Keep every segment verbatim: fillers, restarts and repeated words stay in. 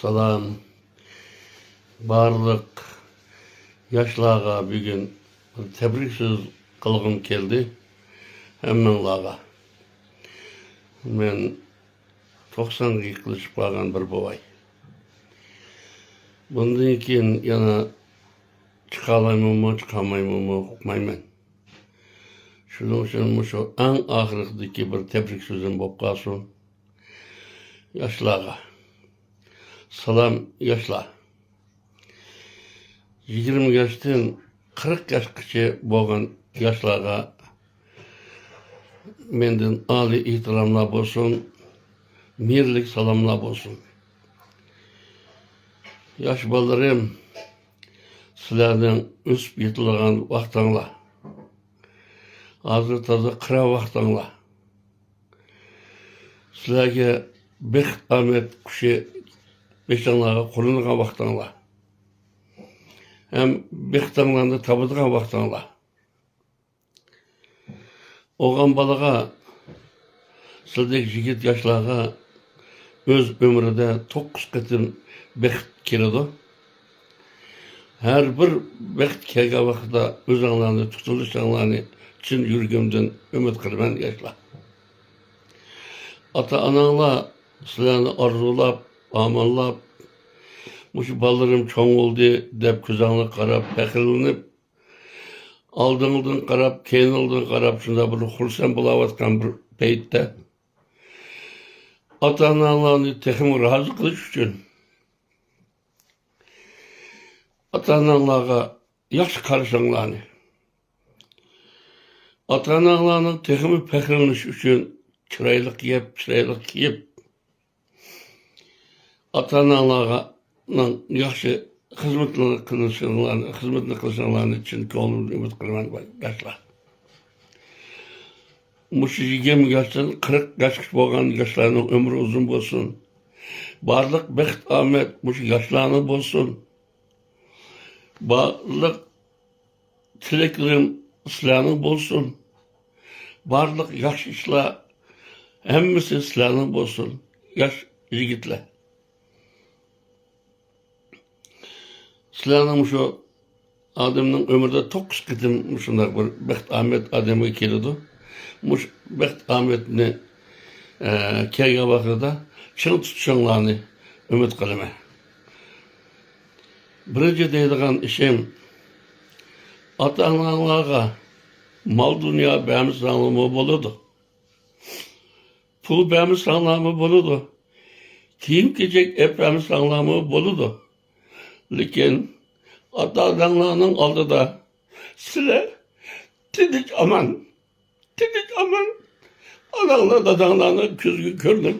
سالام. بارلىق ياشلارغا بۈگۈن بىر تەبرىك سۆز قىلغۇم كەلدى. ھەممىڭلارغا. مەن توقسانغا يېقىنلىشىپ قالغان بىر بوۋاي. بۇندىن كېيىن يەنە چىقالايمەنمۇ، چىقالمايمەنمۇ ئۇقمايمەن. شۇنىڭ ئۈچۈن مۇشۇ ئەڭ ئاخىرقىدىكى بىر تەبرىك سۆزۈم بولۇپ قالسۇن ياشلارغا. سالام ياشلار. يىگىرمە ياشتىن قىرىق ياشقىچە بولغان ياشلارغا مەندىن ئالىي ئېھتىراملار بولسۇن، مېھىرلىك سالاملار بولسۇن. ياش بالىلىرىم، سىلەرنىڭ ئۆسۈپ يېتىلىدىغان ۋاقتىڭلار. ھازىر تازا قىرا ۋاقتىڭلار. سىلەرگە بەخت ئامەت قۇشى بېشىڭلارغا قونىدىغان ۋاقتىڭلار. ھەم بەختىڭلارنى تاپىدىغان ۋاقتىڭلار. ئوغۇل بالىغا، سىلدەك يىگىت ياشلارغا ئۆز ئۆمرىدە توققۇز قېتىم بەخت كېلىدۇ. ھەر بىر بەخت كەلگەن ۋاقىتتا ئۆزۈڭلارنى تۇتۇۋېلىشىڭلارنى چىن يۈرىكىمدىن ئۈمىد قىلىمەن ياشلار. ئاتا-ئاناڭلار سىلەرنى ئارزۇلاپ، ئاماللاپ، مۇشۇ بالىلىرىم چوڭ بولدى دەپ كۆزۈڭلارغا قاراپ پەخىرلىنىپ، ئالدىڭدىن قاراپ، كەينىڭدىن قاراپ، شۇنداق بىر خۇرسەن بولاۋاتقان بىر پەيتتە، ئاتا-ئاناڭلارنى تېخىمۇ رازى قىلىش ئۈچۈن، ئاتا-ئاناڭلارغا ياخشى قارىشىڭلارنى، ئاتا-ئاناڭلارنىڭ تېخىمۇ پەخىرلىنىشى ئۈچۈن چىرايلىق يەپ، چىرايلىق كىيىپ، ئاتا-ئاناڭلارنىڭ ياخشى خىزمىتىنى قىلىشىڭلارنى، خىزمىتىنى قىلىشىڭلارنى چىن كۆڭلۈمدىن ئۈمىد قىلىمەن، ياشلار. مۇشۇ يىگىرمە ياشتىن قىرىق ياشقىچە بولغان ياشلارنىڭ ئۆمرى ئۇزۇن بولسۇن. بارلىق بەخت ئامەت مۇشۇ ياشلارنىڭ بولسۇن. بارلىق تىلەكلىرىم سىلەرنىڭ بولسۇن. بارلىق ياخشى ئىشلار ھەممىسى سىلەرنىڭ بولسۇن، ياش يىگىتلەر. سىلەرنىڭ مۇشۇ ئادەمنىڭ ئۆمرىدە توققۇز قېتىم مۇشۇنداق بىر بەخت ئامەت ئادەمگە كېلىدۇ. مۇشۇ بەخت ئامەتنى، ئە، كەلگەن ۋاقتىدا چىڭ تۇتۇشۇڭلارنى ئۈمىد قىلىمەن. بىرىنچى دەيدىغان ئىشىم، ئاتا-ئاناڭلارغا مال-دۇنيا بەرمىسەڭلارمۇ بولىدۇ. پۇل بەرمىسەڭلارمۇ بولىدۇ. كىيىم-كېچەك ئەپ بەرمىسەڭلارمۇ بولىدۇ. لېكىن ئاتا-ئاناڭلارنىڭ ئالدىدا سىلەر تىنچ-ئامان، تىنچ-ئامان ئاناڭلار، داداڭلارنىڭ كۆزىگە كۆرۈنۈپ،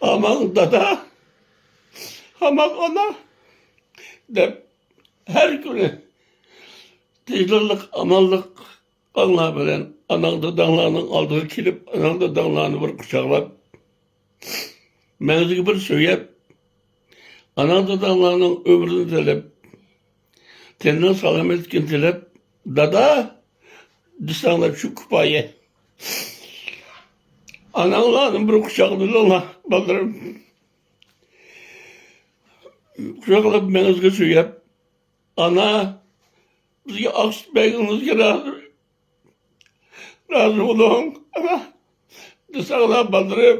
«ئاماڭ دادا، ئاماڭ ئانا» دەپ، ھەر كۈنى تىنچلىق، ئامانلىق ئاڭلار بىلەن ئاناڭ داداڭلارنىڭ ئالدىغا كېلىپ، ئاناڭ داداڭلارنى بىر قۇچاقلاپ، مەڭزىگە بىر سۆيۈپ، ئاناڭ داداڭلارنىڭ ئۆمرىنى تىلەپ، تېنىنىڭ سالامەتلىكىنى تىلەپ، «دادا» دېسەڭلار شۇ كۇپايە. ئاناڭلارنى بىر قۇچاقلىۋېلىڭلار، بالىلىرىم. قۇچاقلاپ، مەڭزىگە سۆيۈپ، «ئانا، بىزگە ئاق سۈت بەرگىنىڭىزگە رازى، رازى بولۇڭ، ئانا» دېسەڭلار، بالىلىرىم،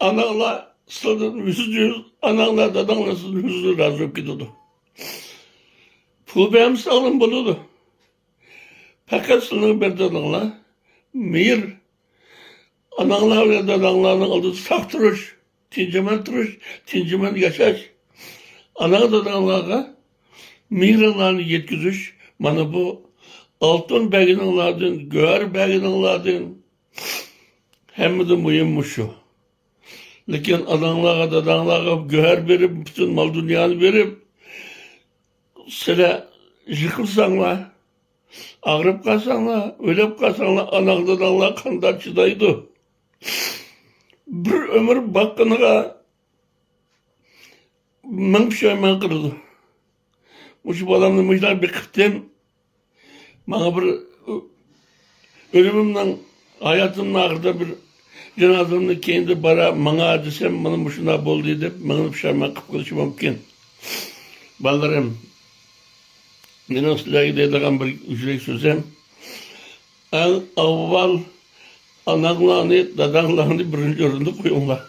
ئاناڭلار سىلىدىن يۈزدە يۈز، ئاناڭلار، داداڭلار سىلىدىن يۈزدە يۈز رازى بولۇپ كېتىدۇ. پۇل بەرمىسەڭلار بولىدۇ. پەقەت سىلىنىڭ بەرىدىغىنىڭلار مېھىر. ئاناڭلار بىلەن داداڭلارنىڭ ئالدىدا ساق تۇرۇش، تىنچ-ئامان تۇرۇش، تىنچ-ئامان ياشاش. ئاناڭ داداڭلارغا مېھرىڭلارنى يەتكۈزۈش، مانا بۇ ئالتۇن بەرگىنىڭلاردىن، گۆھەر بەرگىنىڭلاردىن ھەممىدىن مۇھىم مۇشۇ. لېكىن ئاناڭلارغا، داداڭلارغا گۆھەر بېرىپ، پۈتۈن مال-دۇنيانى بېرىپ، سىلەر يىقىلساڭلار، ئاغرىپ قالساڭلار، ئۆلۈپ قالساڭلار، ئاناڭ داداڭلار قانداق چىدايدۇ؟ بىر ئۆمۈر باققىنىغا مىڭ پۇشايمان قىلىدۇ. مۇشۇ بالامنى مۇشۇنداق بېقىپتىم. ماڭا بىر ئۆلۈمۈمنىڭ، ھاياتىمنىڭ ئاخىرىدا بىر جانازامنى كەينىدە بارا ماڭا دېسەم، مانا مۇشۇنداق بولدى دەپ مېنى پۇشايمان قىلىپ قېلىشى مۇمكىن. بالىلىرىم، مېنىڭ سىلەرگە دەيدىغان بىر يۈرەك سۆزۈم، ئەڭ ئاۋۋال ئاناڭلارنى، داداڭلارنى بىرىنچى ئورۇندا قويۇڭلار.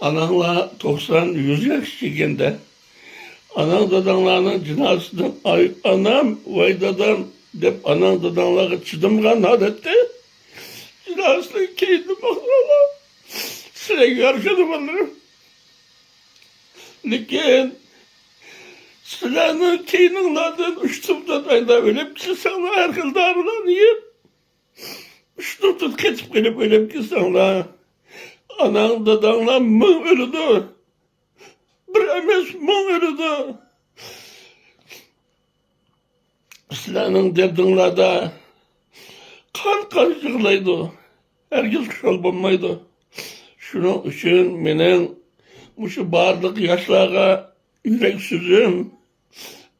ئاناڭلار توقسان، يۈز ياش كەلگەندە، ئاناڭ داداڭلارنىڭ جىنازىسىدىن «ئاي ئانام، ۋاي دادام» دەپ، ئاناڭ داداڭلارغا چىدىمىغان ھالەتتە جىنازىسىنى كەينىدىن ماڭساڭلار، سىلەرگە يارىشىدۇ، بالىلىرىم. لېكىن سىلەرنىڭ كەينىڭلاردىن ئۇشتۇمتۇت ئايلاپ ئۆلۈپ كەتسەڭلار، ھەر خىل دارىلارنى يەپ، ئۇشتۇمتۇت قېتىپ قېلىپ ئۆلۈپ كەتسەڭلار، ئاناڭ داداڭلار مىڭ ئۆلىدۇ. بىر ئەمەس، مىڭ ئۆلىدۇ. سىلەرنىڭ دەردىڭلاردا قان-قان يىغلايدۇ. ھەرگىز خۇشال بولمايدۇ. شۇنىڭ ئۈچۈن مېنىڭ مۇشۇ بارلىق ياشلارغا يۈرەك سۆزۈم،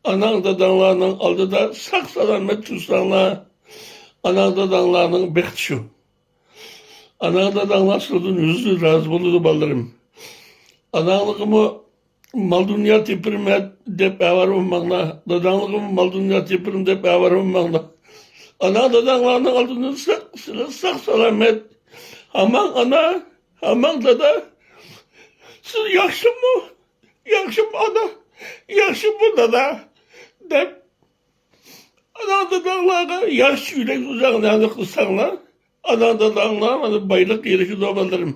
ئاناڭ داداڭلارنىڭ ئالدىدا ساق-سالامەت تۇرساڭلار، ئاناڭ داداڭلارنىڭ بەختى شۇ. ئاناڭ داداڭلار سىلىدىن يۈزدىن رازى بولىدۇ، بالىلىرىم. ئاناڭلىقىمۇ مال-دۇنيا تېپىرمەن دەپ ئاۋارە بولماڭلار. داداڭلىقىمۇ مال-دۇنيا تېپىرىمەن دەپ ئاۋارە بولماڭلار. ئاناڭ داداڭلارنىڭ ئالدىدا ساق، سىلەر ساق-سالامەت. ھامان ئانا، ھامان دادا، سىز ياخشىمۇ؟ ياخشىمۇ ئانا؟ ياخشىمۇ دادا؟ دەپ، ئاناڭ داداڭلارغا ياخشى يۈرەك سۆزلەرنى قىلساڭلار، ئاناڭ داداڭلار مانا بايلىق ئېرىشىدۇ، بالىلىرىم.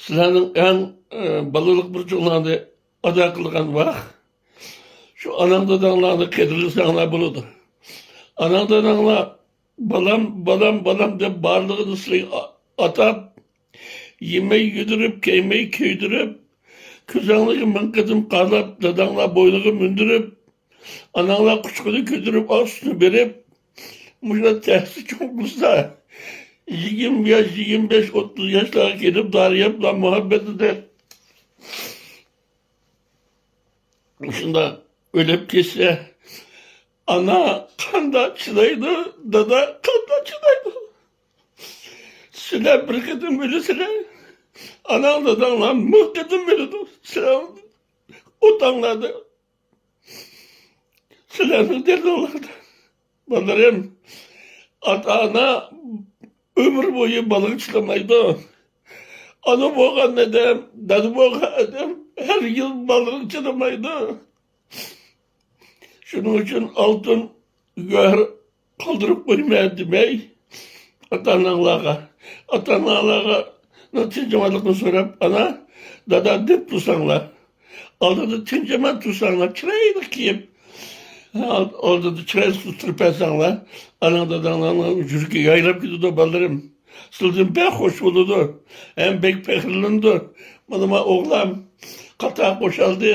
سىلەرنىڭ ئەڭ، ئە، بالىلىق بۇرچۇڭلارنى ئادا قىلغان ۋاق شۇ ئاناڭ داداڭلارنى قەدىرلىسەڭلار بولىدۇ. ئاناڭ داداڭلار «بالام، بالام، بالام» دەپ بارلىقىنى سىلەرگە ئا-، ئاتاپ، يېمەي يېدۈرۈپ، كىيمەي كىيدۈرۈپ، كۆزۈڭلارغا مىڭ قېتىم قاراپ، داداڭلار بوينىغا مىندۈرۈپ، ئاناڭلار قۇچىقىدا كۆتۈرۈپ ئاق سۈتنى بېرىپ، مۇشۇنداق تەستە چوڭ قىلسا، يىگىرمە ياش، يىگىرمە بەش، ئوتتۇز ياشلارغا كېلىپ دارى يەپ، مۇھەببىتىدە شۇنداق ئۆلۈپ كەتسە، ئانا قانداق چىدايدۇ، دادا قانداق چىدايدۇ؟ سىلەر بىر قېتىم ئۆلىسىلەر، ئاناڭ داداڭلار مىڭ قېتىم ئۆلىدۇ. سىلەر ئوتاڭلاردا، سىلەرنىڭ دەردىڭلاردا. بالىلىرىم، ئاتا-ئانا ئۆمۈر بويى بالىغا چىدىمايدۇ. ئانا بولغان ئادەم، دادا بولغان ئادەم ھەرگىز بالىغا چىدىمايدۇ. شۇنىڭ ئۈچۈن ئالتۇن گۆھەر قالدۇرۇپ قويمە دېمەي، ئاتا-ئاناڭلارغا، ئاتا-ئاناڭلارغا تىنچ-ئامانلىقنى سوراپ، ئانا، دادا دەپ تۇرساڭلار، ئالدىدا تىنچ-ئامان تۇرساڭلار، چىرايلىق كىيىپ، ئالدىدا چىرايلىق تۇرۇپ بەرسەڭلار، ئاناڭ داداڭلارنىڭ يۈرىكى يايراپ كېتىدۇ، بالىلىرىم. سىلىدىن بەك خۇش بولىدۇ، ھەم بەك پەخىرلىنىدۇ. مانا، ما ئوغلام قاتار قوشالدى،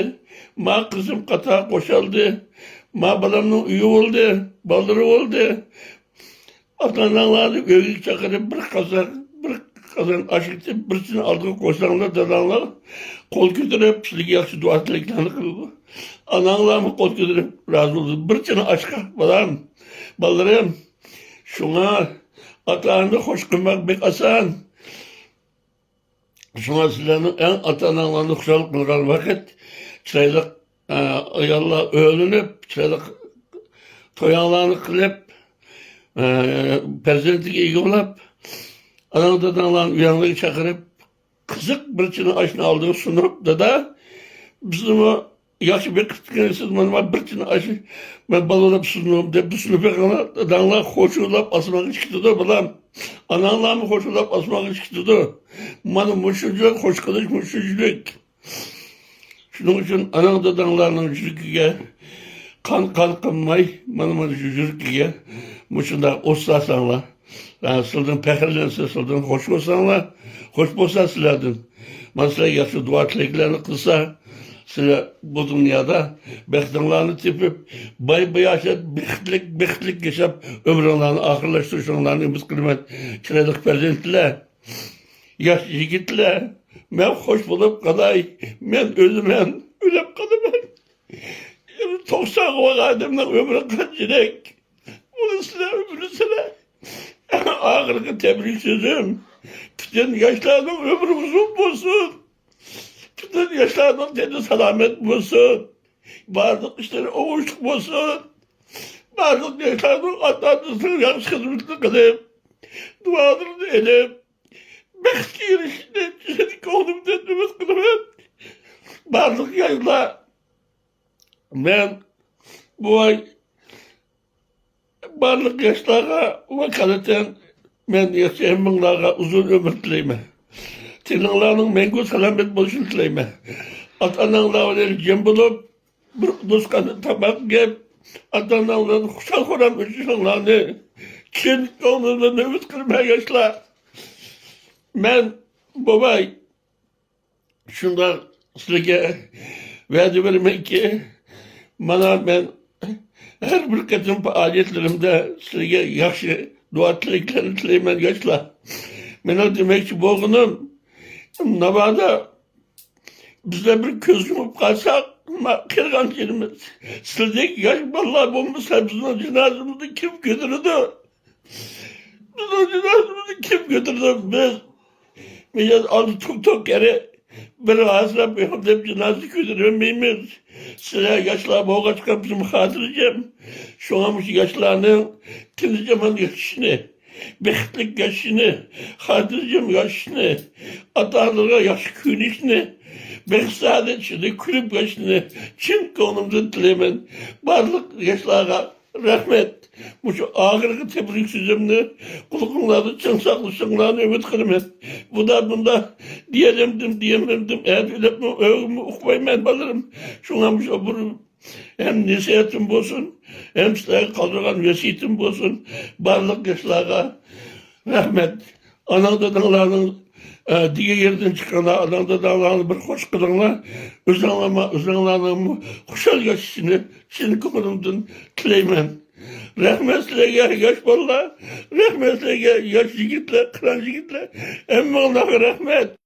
ما قىزىم قاتار قوشالدى، ما بالامنىڭ ئۆيى بولدى، بالىلىرى بولدى. ئاتا-ئاناڭلارنى ئۆيگە چاقىرىپ، بىر قازان، بىر قازان ئاش ئېتىپ، بىر چىنە ئالدىغا قويساڭلار، داداڭلار قول كۆتۈرۈپ، سىلىگە ياخشى دۇئا تىلەكلەرنى قىلىدۇ. ئاناڭلارمۇ قول كۆتۈرۈپ رازى بولىدۇ. بىر چىنە ئاشقا، بالام، بالىلىرىم. شۇڭا ئاتا-ئانىنى خوش قىلماق بەك ئاسان. شۇڭا سىلەرنىڭ ئەڭ ئاتا-ئاناڭلارنى خۇشال قىلغان ۋاقىت، چىرايلىق، ئە، ئاياللار ئۆيلىنىپ، چىرايلىق تويۇڭلارنى قىلىپ، ئە، پەرزەنتىگە ئىگە بولۇپ، ئاناڭ داداڭلارنى ئۆيۈڭلارغا چاقىرىپ، قىزىق بىر چىنە ئاشنى ئالدىغا سۇنۇپ، دادا، بىزنىمۇ ياخشى بېقىپ تۇرغىنىسىز، مانا بىر چىنە ئاش، مەن بالىلاپ سۇندۇم دەپ سۇنۇپ بېقىڭلار، داداڭلار خوشۇلاپ ئاسمانغا چىقىدۇ، بالام. ئاناڭلارمۇ خوشۇلاپ ئاسمانغا چىقىدۇ. مانا مۇشۇنچىلىك خوش قىلىش، مۇشۇنچىلىك. شۇنىڭ ئۈچۈن ئاناڭ داداڭلارنىڭ يۈرىكىگە قان قان قىلماي، مانا، مانا شۇ يۈرىكىگە مۇشۇنداق ئوت سالساڭلار، ھە، سىلەردىن پەخىرلەنسە، سىلەردىن خوش بولساڭلار، خوش بولسا سىلەردىن، مانا سىلەرگە ياخشى دۇئا تىلەكلەرنى قىلسا، سىلەر بۇ دۇنيادا بەختىڭلارنى تېپىپ، باي باياشات، بەختلىك بەختلىك ياشاپ، ئۆمرۈڭلارنى ئاخىرلاشتۇرۇشۇڭلارنى ئۈمىد قىلىمەن. چىرايلىق پەرزەنتلەر، ياش يىگىتلەر، مەن خوش بولۇپ قالاي، مەن ئۆلىمەن، ئۆلۈپ قالىمەن. توقسانغا بارغان ئادەمنىڭ ئۆمرى قانچىلىك؟ بۇنى سىلەر بىلىسىلەر. ئاخىرقى تەبرىك سۆزۈم، پۈتۈن ياشلارنىڭ ئۆمرى ئۇزۇن بولسۇن، پۈتۈن ياشلارنىڭ تېنى سالامەت بولسۇن، بارلىق ئىشلىرى ئوڭۇشلۇق بولسۇن، بارلىق ياشلارنىڭ ئاتا-ئانىسىنىڭ ياخشى خىزمىتىنى قىلىپ، دۇئالىرىنى ئېلىپ، بەختكە ئېرىشىشىنى چىن كۆڭلۈمدىن ئۈمىد قىلىمەن. بارلىق ياشلار، مەن بوۋاي، بارلىق ياشلارغا ۋاكالىتەن مەن ياخشى ھەممىڭلارغا ئۇزۇن ئۆمۈر تىلەيمەن. تېنىڭلارنىڭ مەڭگۈ سالامەت بولۇشىنى تىلەيمەن. ئاتا-ئاناڭلار بىلەن جىم بولۇپ، بىر دوستانە تاماق يەپ، ئاتا-ئاناڭلار بىلەن خۇشال-خۇرام ئۆتۈشۈڭلارنى چىن كۆڭلۈمدىن ئۈمىد قىلىمەن، ياشلار. مەن بوۋاي، شۇنداق سىلەرگە ۋەدە بېرىمەنكى، مانا مەن ھەر بىر قېتىم پائالىيەتلىرىمدە سىلەرگە ياخشى دۇئا تىلەكلەرنى تىلەيمەن، ياشلار. مېنىڭ دېمەكچى بولغىنىم، ناۋادا بىزلەر بىر كۆز يۇمۇپ قالساق، ما-، قېرىغان يېرىمىز، سىلەردەك ياش بالىلار بولمىسا، بىزنىڭ جىنازىمىزنى كىم كۆتۈرىدۇ؟ بىزنىڭ جىنازىمىزنى كىم كۆتۈرىدۇ؟ بىز مىجەز ئالدى توك-توك كەرە بىر ھاسىراپ يوق دەپ جىنازا كۆتۈرەلمەيمىز. سىلەر ياشلار بولغاچقا بىزمۇ خاتىرجەم. شۇڭا مۇشۇ ياشلارنىڭ تىنچ-ئامان ياشىشىنى، بەختلىك ياشىشىنى، خاتىرجەم ياشىشىنى، ئاتا-ئانىلىرىغا ياخشى كۆيۈنۈشىنى، بەخت-سائادەت ئىچىدە كۈلۈپ ياشىشىنى چىن كۆڭلۈمدىن تىلەيمەن. بارلىق ياشلارغا رەھمەت. مۇشۇ ئاخىرقى تەبرىك سۆزۈمنى قۇلىقىڭلاردا چىڭ ساقلىشىڭلارنى ئۈمىد قىلىمەن. بۇدا بۇندا دېيەلەمدىم، دېيەلمەمدىم، ئەتە ئۆلۈپمۇ ئۆلۈپمۇ ئۇقمايمەن بالىلىرىم. شۇڭا مۇشۇ بىر ھەم نەسىھەتىم بولسۇن، ھەم سىلەرگە قالدۇرغان ۋەسىيىتىم بولسۇن. بارلىق ياشلارغا رەھمەت. ئاناڭ داداڭلارنىڭ، ئە، دېگەن يېرىدىن چىقىڭلار، ئاناڭ داداڭلارنى بىر خوش قىلىڭلار. ئۆزۈڭلارمۇ، ئۆزۈڭلارنىڭمۇ خۇشال ياشىشىنى چىن كۆڭلۈمدىن تىلەيمەن. رەھمەت سىلەرگە، ياش بالىلار. رەھمەت سىلەرگە، ياش يىگىتلەر، قىران يىگىتلەر. ھەممىڭلارغا رەھمەت.